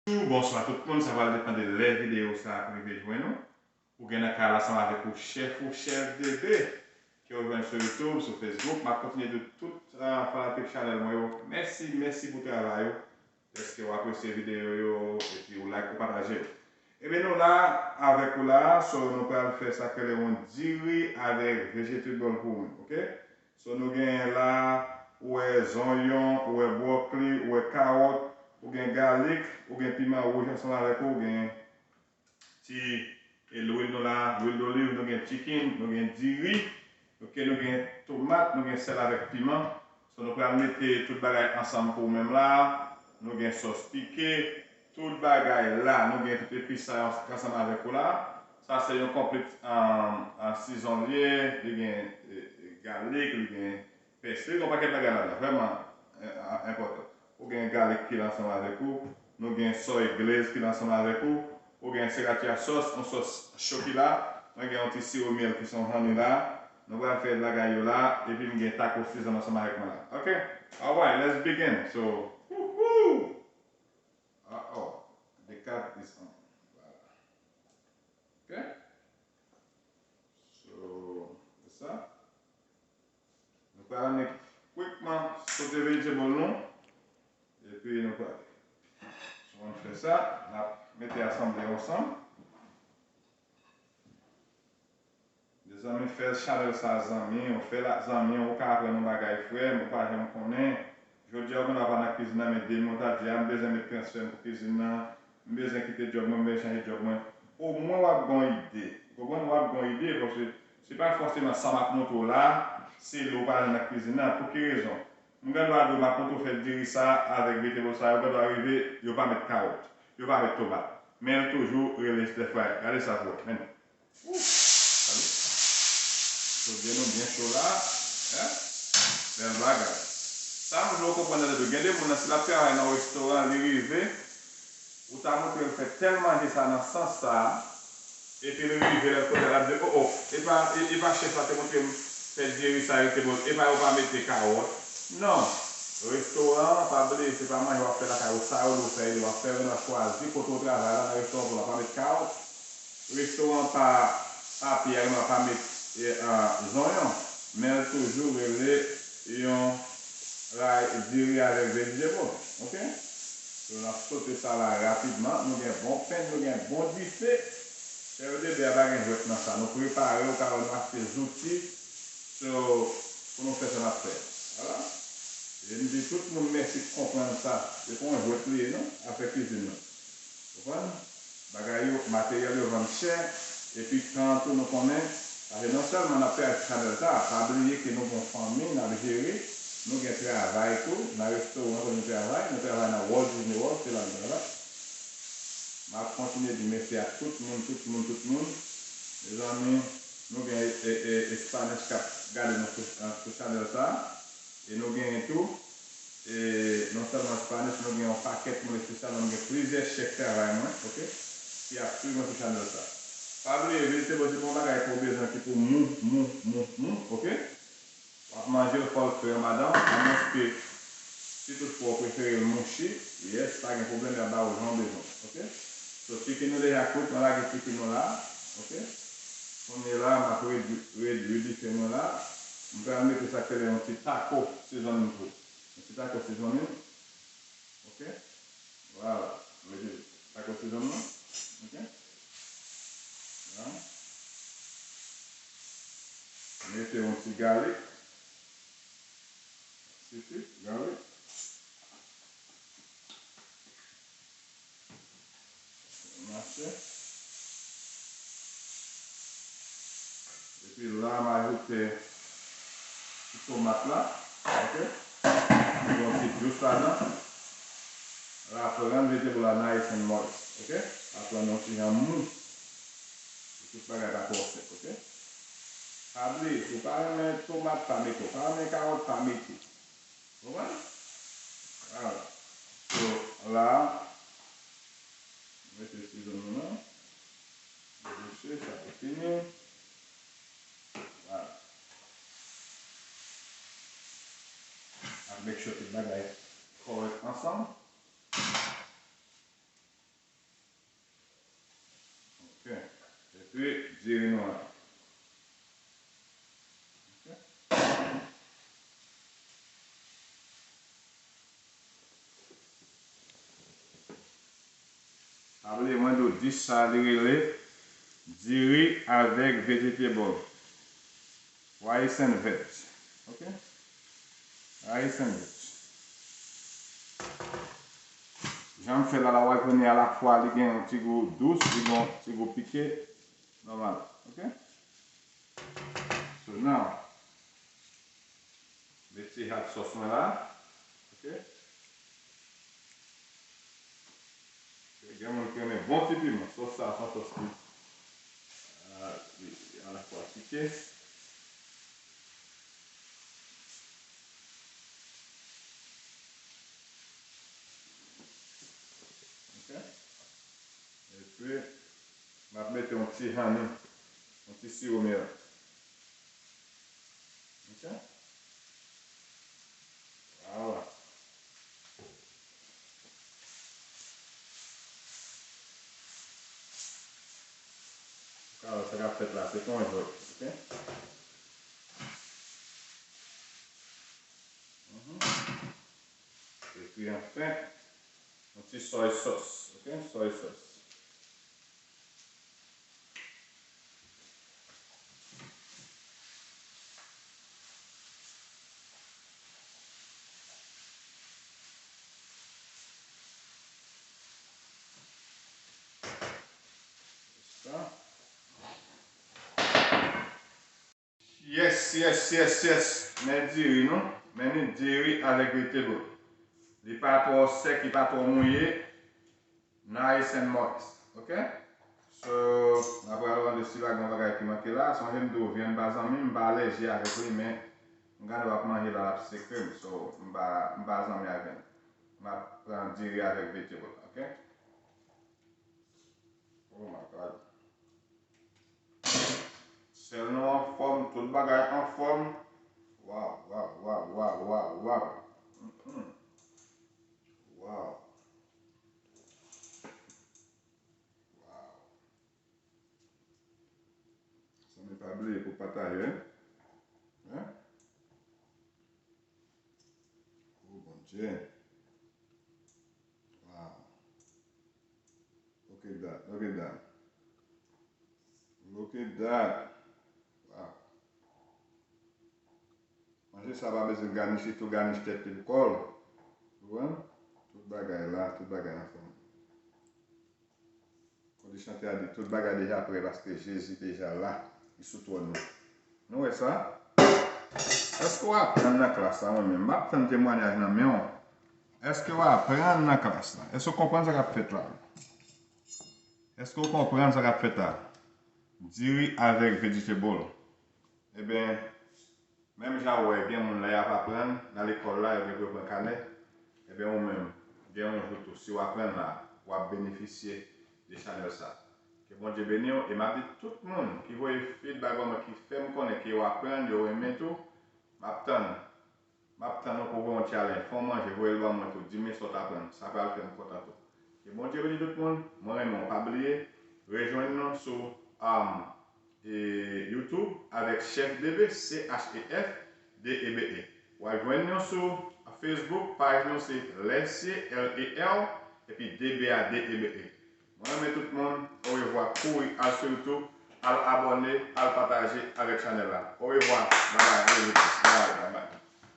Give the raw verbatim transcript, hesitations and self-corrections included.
Bonjou, bonswa tout moun. Sa pral depann de lè videyo sa ap rive jwenn ou. Ou gen nan kay la ansanm avèk ou chèf ou chèf de de ke ou jwenn sou YouTube, sou Facebook. M ap kontinye di tout, ah, fanatik chanèl mwen yo mèsi, mèsi pou travay ou. Èske w apresye videyo yo, epi ou like, ou pataje yo. Ebyen, nou la avèk ou la, so nou pral fè sa k rele yon diri avèk vegetable pou ou menm, oke? So nou genyen la, ou wè zonyon, ou wè bwokli, ou wè kawòt, ou gen galik, ou gen piman wouj ansanm avèk ou, ou gen ti, e lwil nou la, lwil doliv, nou gen chicken, nou gen diri, oke, nou gen tomat, nou gen sèl avèk piman. So nou pral mete tout bagay ansanm pou ou menm la. Nou gen sòs pike, tout bagay la. Nou gen tout epis sa yo ansanm avèk ou la. Sa se yon complete, um, uh, season li ye. Li gen, eh, eh, galik, li gen pèsi, li gen yon pakèt bagay ladan. Vrèman, eh, ah, enpòtan. Ou gen galik ki la ansanm avèk ou. Nou gen soy glaze ki la ansanm avèk ou. Ou gen sriracha sauce, yon sòs cho ki la. Mwen gen yon ti siwo myèl ki se yon honey la. Nou pral fè bagay yo la. Epi m gen taco season ansanm avèk mwen la. Ok? Alright, let's begin. So, woohoo! Uh-oh, the cat is on. Voilà. Ok? So, se sa. Nou pral annik kwikman sote vegetable nou. Epi nou pral. So, ann fè sa, n ap mete asanble ansanm. Mezanmi, fè chanèl sa zanmi w, fè l ak zanmi w, ou ka aprann yon bagay frè m, ou pa janm konnen. Jodi a, ou konn ap nan kwizin nan, men demen w ta di, a, m bezwen met transfè m pou kwizin nan, m bezwen kite djòb mwen, m bezwen chanje djòb mwen. Omwen w ap gen yon ide. Ou konprann? W ap gen yon ide, paske se pa fòseman sa m ap montre w la, se li w pral jwenn nan kwizin nan. Pou ki rezon? M gen dwa di w, m ap montre w fè diri sa avèk vegetable sa yo, gen dwa rive, yo pa met kawòt, yo pa met tomat. Men l toujou rele stir fry. Gade sa pou w wè. Men. Wouh! Gade. So, byen nou byen cho la. Hein? Bèl bagay. Sa m vle w konprann nan tou. Gen de moun nan, si l ap travay nan yon restoran, li rive, ou ta montre l fè tèl manje sa nan sans sa, epi l rive lòt kote, l ap di, "Oh, oh, e pa, e, e pa chèf la te montre m fè diri sa, rete bon, e pa yo pa mete kawòt." Non. Restoran an, pa bliye, se pa manje w ap fè lakay ou, sa yo di w fè, w ap fè, w chwazi kote w travay la, nan restoran pou w pa met kawòt. Restoran pa, pa pyè, pa met, eh, ah, zonyon, men l toujou rele yon ray diri avèk vegetable, oke? So, n ap sote sa la rapidman. Nou gen bon pen, nou gen bon dife. Chèf de de a pa gen jwèt nan sa. Nou prepare, ou ka wè nou achte zouti. So, pou nou fè sa n ap fè. Vwala. E m di tout moun mèsi pou konprann sa. Se pa yon jwèt li ye, non, afè kwizin nan. Konprann? Bagay yo, materyèl yo vann chè, epi tan an tou nou konnen, paske non sèlman n ap travay sou chanèl sa, pa bliye ke nou gon fanmi n ap jere, nou gen travay tou, nan restoran kote nou travay, nou travay nan Walt Disney World, se la nou travay. M ap kontinye di mèsi a tout moun, tout moun, tout moun. Mezanmi, nou gen e, e, e, Spanish k ap gade nou sou, sou chanèl sa, e nou genyen tou, e non sèlman Spanish, nou gen yon pakèt moun espesyalman, nou gen plizyè chèf travay mwen, oke, ki ap swiv mwen sou chanèl sa. Pa bliye, vegetable se pa yon bagay ke w bezwen ki pou mou, mou, mou, mou, oke? W ap manje l, fò l fre, madanm, amwenske si toutfwa w prefere l mouchi, yes, pa gen pwoblèm, y ap ba ou jan w bezwen, oke? So, chicken nou deja kwit, mwen lage chicken nou la, oke? Kounye la, m ap redui, redui dife mwen la. M pral mete sa k rele yon ti taco seasoning tou. Yon ti taco seasoning. Oke? Vwala. Mete taco seasoning nan. Oke? Vwala. Mete yon ti galik. Sisi, galik. Mache. Epi la, m ajoute ti tomat la. Oke? M gen yon ti jus ladan. La, pran vegetable la nice and moist. Oke? La, pran yon ti jan mou. Pou tout bagay pa twò sèk, oke? Pa bliye, si w pa renmen tomat, pa mete. W pa renmen kawòt, pa mete. Konprann? Vwala. So, la, mete seasoning nou nan. Bouche, sa pou fini. Vwala. Ap make sure tout bagay kòrèk ansanm. Epi diri nwa. Ok. Pa bliye mwen di w dish sa li rele diri avèk vegetable. Rice and veg. Ok? Rice and veg. Jan m fè l la, la w a jwenn li alafwa li gen yon ti gou dous, li gen yon ti gou pike. Nòmal. Ok? So now, mete hot sauce mwen la. Ok? Gen moun ki renmen bon ti piman. Sòs sa, se yon sòs ki, ah, ki alafwa pike. Ok? Epi, m ap mete yon ti honey, yon ti siwo miel. Ok? Vwala. Ou ka wè sa k ap fèt la, se pa yon jwèt, ok? Mhm. Epi anfen, yon ti soy sauce, ok? Soy sauce. Sa. Yes, yes, yes, yes. Men diri nou. Men ni diri avèk vegetable. Li pa twò sèk, li pa twò mouye. Nice and moist. Ok? So, m ap pral mande si pa gen yon bagay ki manke la. Sonje m di w vyann pa zanmi m, m pa alèji avèk li, men m gade w ap manje la, l ap sekre m. So, m pa, m pa zanmi ak vyann. M ap pran diri avèk vegetable. Ok? Oh my God. Sèl nou anfòm, tout bagay anfòm. Waw, waw, waw, waw, waw, waw. Mm-mm. Waw. Waw. Zanmi, pa bliye pou pataje, hein? Hein? Oh, Bondye. Waw. Look at that. Look at that. Look at that. Waw. Manje sa pa bezwen ganiche, tou ganiche tèt li pou kò l. Ou konprann? Tout bagay la, tout bagay anfòm. Kote chante a di, tout bagay deja prè paske Jezi deja la, li sou twòn nan. Nou wè sa? Èske w aprann nan klas la? Mwen menm, m ap tann temwanyaj nan men w. Èske w aprann nan klas la? Èske w konprann sa k ap fèt la? Èske w konprann sa k ap fèt la? Diri avèk vegetable. Ebyen, menm jan ou wè, gen moun lè y ap aprann nan lekòl la, yo gen pou yo pran kanè. Ebyen, ou menm, gen yon jou tou, si w aprann la, w ap benefisye de chanèl sa. Ke Bondye beni w, e m ap di tout moun ki voye feedback ban mwen, ki fè m konnen ke yo aprann, yo renmen tou, m ap tann. M ap tann ou pou voye yon challenge. Fè yon manje, voye l ban mwen tou. Di m sa w t aprann. Sa pral fè m kontan tou. Ke Bondye beni tout moun. Mwen renmen w. Pa bliye, rejwenn nou sou, um, e, YouTube avèk Chef D B, C H E F D E B E. W a jwenn nou sou Facebook, paj nou se Lèsye, L E L, epi D B A, D E B E. Mwen renmen tout moun. Orevwa. Kouri al sou YouTube, al abòne, al pataje avèk chanèl la. Orevwa. Babay. Bye, babay.